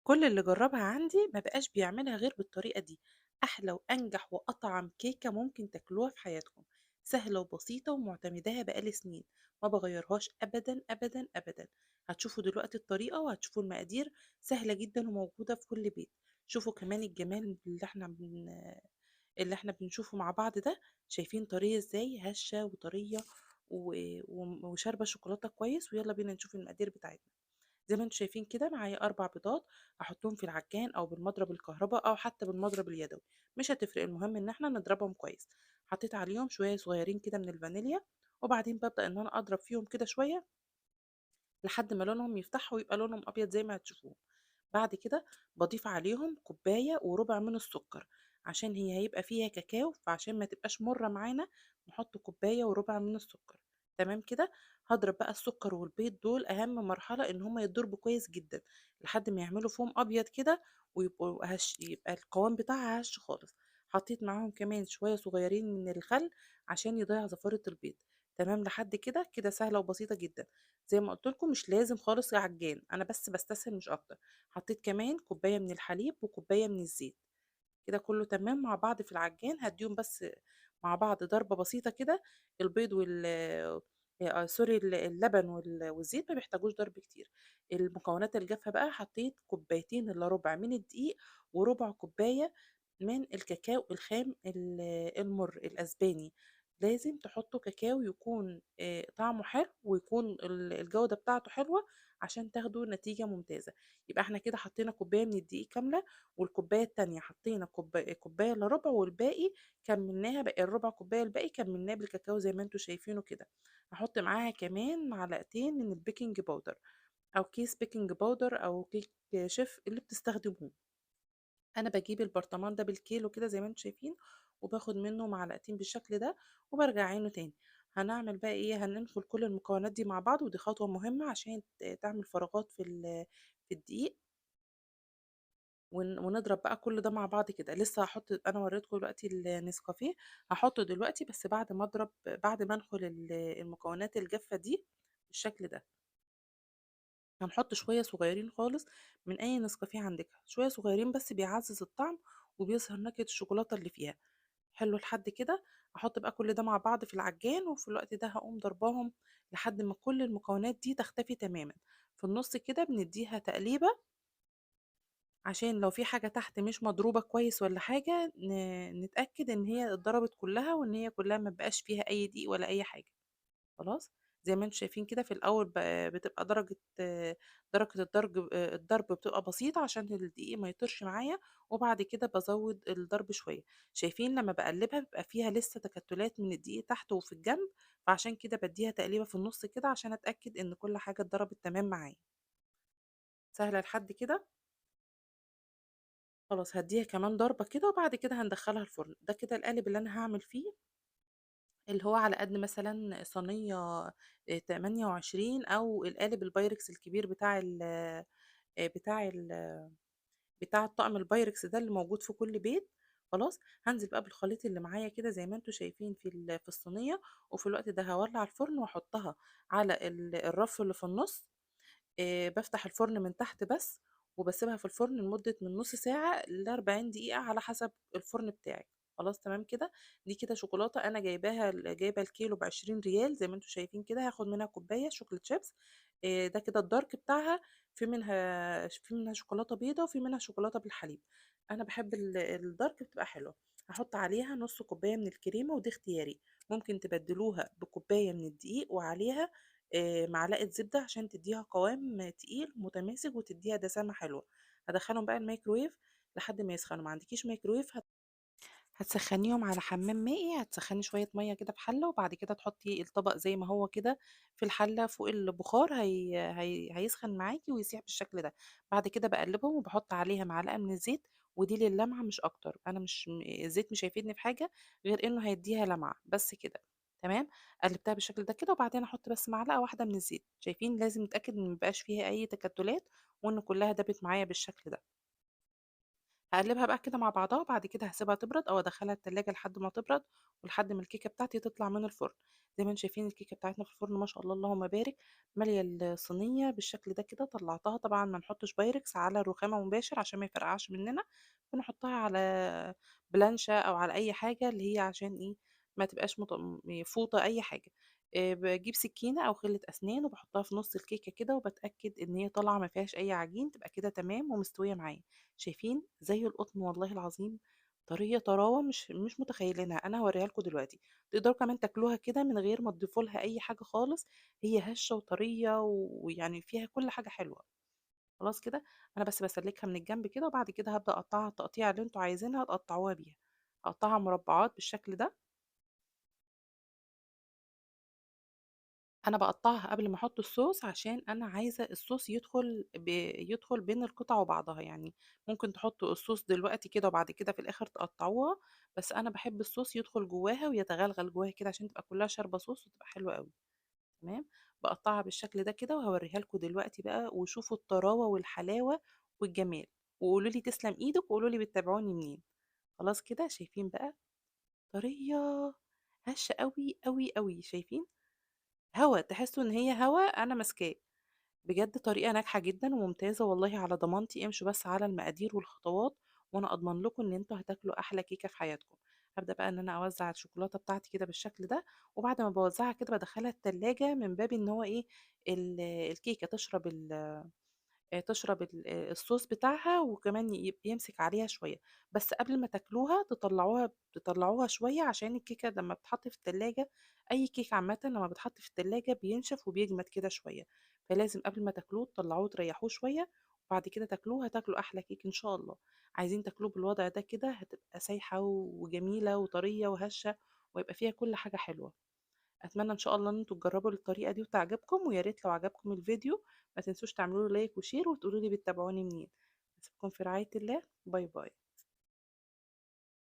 كل اللي جربها عندي ما بقاش بيعملها غير بالطريقة دي. أحلى وأنجح وأطعم كيكة ممكن تاكلوها في حياتكم، سهلة وبسيطة ومعتمداها بقالي سنين، ما بغيرهاش أبدا أبدا أبدا. هتشوفوا دلوقتي الطريقة وهتشوفوا المقادير، سهلة جدا وموجودة في كل بيت. شوفوا كمان الجمال اللي احنا بنشوفه مع بعض ده، شايفين طرية ازاي، هشة وطرية وشاربة شوكولاتة كويس. ويلا بينا نشوف المقادير بتاعتنا. زي ما انتم شايفين كده معايا 4 بيضات، هحطهم في العجان او بالمضرب الكهرباء او حتى بالمضرب اليدوي، مش هتفرق، المهم ان احنا نضربهم كويس. حطيت عليهم شوية صغيرين كده من الفانيليا، وبعدين ببدا ان انا اضرب فيهم كده شوية لحد ما لونهم يفتح ويبقى لونهم ابيض زي ما هتشوفوه. بعد كده بضيف عليهم كوباية وربع من السكر، عشان هي هيبقى فيها كاكاو، فعشان ما تبقاش مرة معانا نحط كوباية وربع من السكر. تمام كده. هضرب بقى السكر والبيض، دول اهم مرحلة ان هما يتضربوا كويس جدا لحد ما يعملوا فوم ابيض كده ويبقوا هش، يبقى القوام بتاعها هش خالص. حطيت معاهم كمان شوية صغيرين من الخل عشان يضيع زفاره البيض. تمام لحد كده، كده سهلة وبسيطة جدا. زي ما قلت لكم مش لازم خالص عجان، انا بس بستسهل مش اكتر. حطيت كمان كوباية من الحليب وكوبايه من الزيت، كده كله تمام مع بعض في العجان. هديهم بس مع بعض ضربه بسيطة كده، البيض وال سوري، اللبن والزيت ما بيحتاجوش ضرب كتير. المكونات الجافه بقى، حطيت كوبايتين الا ربع من الدقيق وربع كوباية من الكاكاو الخام المر الاسباني. لازم تحطوا كاكاو يكون طعمه حلو ويكون الجودة بتاعته حلوة عشان تاخدوا نتيجة ممتازة. يبقى احنا كده حطينا كوباية من الدقيق كاملة، والكوبايه التانية حطينا كوباية الا ربع، والباقي كملناها، باقي الربع كوباية الباقي كملناه بالكاكاو زي ما انتوا شايفينه كده. هحط معاها كمان معلقتين من ال baking powder او كيس baking powder او كيك شيف اللي بتستخدموه. انا بجيب البرطمان ده بالكيلو كده زي ما انتوا شايفين، وباخد منه معلقتين بالشكل ده وبرجع عينه تاني. هنعمل بقى ايه؟ هننخل كل المكونات دي مع بعض، ودي خطوة مهمة عشان تعمل فراغات في الدقيق. ونضرب بقى كل ده مع بعض كده. لسه هحط، انا وريتكم دلوقتي النسكافيه، هحطه دلوقتي بس بعد ما اضرب، بعد ما انخل المكونات الجافه دي بالشكل ده. هنحط شوية صغيرين خالص من اي نسكافيه عندك، شوية صغيرين بس بيعزز الطعم وبيظهر نكهة الشوكولاتة اللي فيها. حلو لحد كده. هحط بقى كل ده مع بعض في العجان، وفي الوقت ده هقوم ضرباهم لحد ما كل المكونات دي تختفي تماما. في النص كده بنديها تقليبه عشان لو في حاجة تحت مش مضروبة كويس ولا حاجة، نتأكد إن هي اتضربت كلها وإن هي كلها ما بقاش فيها أي دقيق ولا أي حاجة. خلاص زي ما انتم شايفين كده في الأول بتبقى درجة الضرب بتبقى بسيطة عشان الدقيق ما يطرش معايا، وبعد كده بزود الضرب شوية. شايفين لما بقلبها بيبقى فيها لسه تكتلات من الدقيق تحت وفي الجنب، فعشان كده بديها تقليبة في النص كده عشان أتأكد إن كل حاجة اتضربت تمام معايا. سهلة لحد كده. خلاص هديها كمان ضربة كده وبعد كده هندخلها الفرن. ده كده القالب اللي أنا هعمل فيه، اللي هو على قد مثلا صينية، 28، أو القالب البايركس الكبير بتاع الطقم البايركس ده اللي موجود في كل بيت. خلاص هنزل بقى بالخليط اللي معايا كده زي ما انتم شايفين في الصينية، وفي الوقت ده هولع الفرن واحطها على الرف اللي في النص. بفتح الفرن من تحت بس، وبسيبها في الفرن لمدة من نص ساعة لأربعين دقيقة على حسب الفرن بتاعك. خلاص تمام كده. دي كده شوكولاتة أنا جايبة الكيلو بعشرين ريال زي ما انتم شايفين كده. هاخد منها كوباية chocolate chips. ده كده ال dark بتاعها، في منها شوكولاتة بيضة وفي منها شوكولاتة بالحليب. أنا بحب ال dark، بتبقى حلوة. هحط عليها نص كوباية من الكريمة، ودي اختياري، ممكن تبدلوها بكوباية من الدقيق وعليها، معلقة زبدة عشان تديها قوام تقيل متماسك وتديها دسامة حلوة. هدخلهم بقى الميكرويف لحد ما يسخنوا. ما عندكيش ميكرويف هتسخنيهم على حمام مائي، هتسخني شوية مية كده في حلة، وبعد كده تحطي الطبق زي ما هو كده في الحلة فوق البخار، هيسخن معاكي ويسيح بالشكل ده. بعد كده بقلبهم وبحط عليها معلقة من الزيت، ودي للمعة مش أكتر. أنا مش الزيت مش هيفيدني في حاجة غير إنه هيديها لمعة بس كده. تمام، قلبتها بالشكل ده كده، وبعدين احط بس معلقه واحدة من الزيت. شايفين لازم نتاكد ان مبقاش فيها اي تكتلات وان كلها دابت معايا بالشكل ده. هاقلّبها بقى كده مع بعضها، وبعد كده هاسيبها تبرد أو أدخّلها التلاجة لحد ما تبرد، ولحد ما الكيكة بتاعتي تطلع من الفرن. زي ما أنتم شايفين الكيكة بتاعتنا في الفرن ما شاء الله اللهم بارك، مالية الصينية بالشكل ده كده. طلعتها طبعًا ما نحطش بايركس على الرخامة مباشر عشان ما يفرقعش مننا، بنحطها على بلانشة أو على أي حاجة اللي هي عشان إيه، ما تبقاش فوطة أي حاجة. باجيب سكينة أو خلة أسنان وباحطها في نُص الكيكة كده، وباتأكد إن هي طالعة ما فيهاش أي عجين، تبقى كده تمام ومستوية معايا. شايفين زي القطن والله العظيم، طرية طراوة مش متخيلينها. أنا هاوريها لكم دلوقتي. تقدروا كمان تاكلوها كده من غير ما تضيفوا لها أي حاجة خالص، هي هشة وطرية ويعني فيها كل حاجة حلوة. خلاص كده أنا بس باسلكها من الجنب كده، وبعد كده هابدأ أقطعها التقطيعة اللي أنتم عايزينها تقطعوها بيها. هاقطعها مربعات بالشكل ده. أنا باقطّعها قبل ما أحُط الصوص عشان أنا عايزة الصوص يدخل بين القطع وبعضها، يعني ممكن تحطّوا الصوص دلوقتي كده وبعد كده في الآخر تقطّعوها، بس أنا باحب الصوص يدخل جواها ويتغلغل جواها كده عشان تبقى كلّها شاربة صوص وتبقى حلوة أوي. تمام، باقطّعها بالشكل ده كده وهاورّيها لكم دلوقتي بقى، وشوفوا الطراوة والحلاوة والجمال، وقولوا لي تسلم إيدك، وقولوا لي بتتابعوني منين. خلاص كده شايفين بقى طرية هشة أوي، أوي، أوي، شايفين؟ هوا، تحسوا إن هي هوا أنا ماسكاه. بجد طريقة ناجحة جدًا وممتازة والله على ضمانتي، امشوا بس على المقادير والخطوات وأنا أضمن لكم إن أنتم هتاكلوا أحلى كيكة في حياتكم. هابدأ بقى إن أنا أوزع الشوكولاتة بتاعتي كده بالشكل ده، وبعد ما باوزعها كده بادخلها التلاجة من باب إن هو إيه، الكيكة تشرب الصوص بتاعها، وكمان يمسك عليها شوية. بس قبل ما تاكلوها تطلعوها شوية عشان الكيكة لما بتتحط في التلاجة، أي كيك عامةً لما بتحط في التلاجة بينشف وبيجمد كده شوية، فلازم قبل ما تاكلوه تطلعوه تريحوه شوية، وبعد كده تاكلوه، هتاكلوا أحلى كيك إن شاء الله. عايزين تاكلوه بالوضع ده كده هتبقى سايحة وجميلة وطرية وهشة، ويبقى فيها كل حاجة حلوة. أتمنى إن شاء الله إن أنتم تجربوا الطريقة دي وتعجبكم، ويا ريت لو عجبكم الفيديو ما تنسوش تعملوا له like و share وتقولوا لي بتتابعوني منين. أسيبكم في رعاية الله، bye bye.